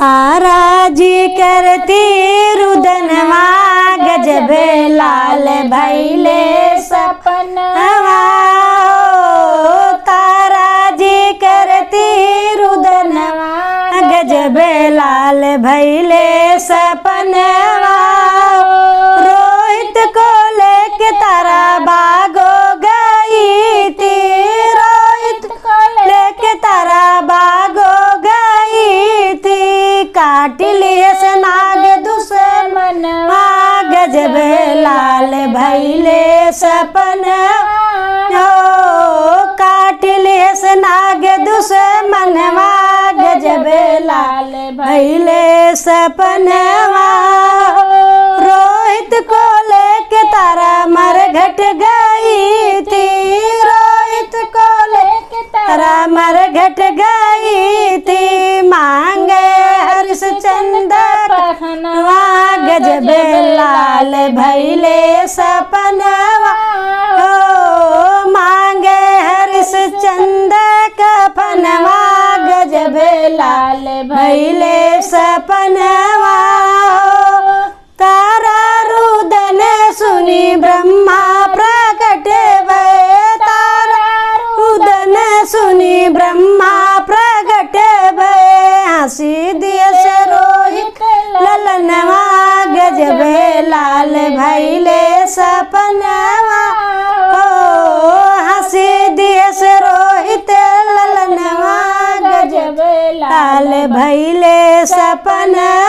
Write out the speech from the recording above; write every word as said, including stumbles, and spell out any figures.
तारा जी करती रुदनवा, गजब लाल भइले सपनवा। ओ तारा जी करती रुदनवा, गजब लाल भइले सपनवा। रोहित को लेके तारा बागो गई थी, रोहित लेके तारा बागो गई थी, काट लिहस नाग दुश्मनवा, गजब लाल भइले सपनवा। ओ, काट लिहस नाग दुश्मनवा, गजब लाल भइले सपनवा। रोहित को लेके तारा मरघट गई थी, रोहित को लेके तारा मरघट गई थी। मांगे हरिश्चंद पखनवा, गजब लाल भइले सपनवा। ओ, मांगे हरिश्चंद कफनवा, गजब लाल भइले सपनवा। तारा रुदन सुनी ब्रह्मा प्रगट भए, तारा रुदन सुनी ब्रह्मा प्रगट भए। हँसी दियस रोहित ललनवा, गजब लाल भइले सपनवा। ओ, हँसी दियस रोहित ललनवा, गजब लाल भइले सपनवा।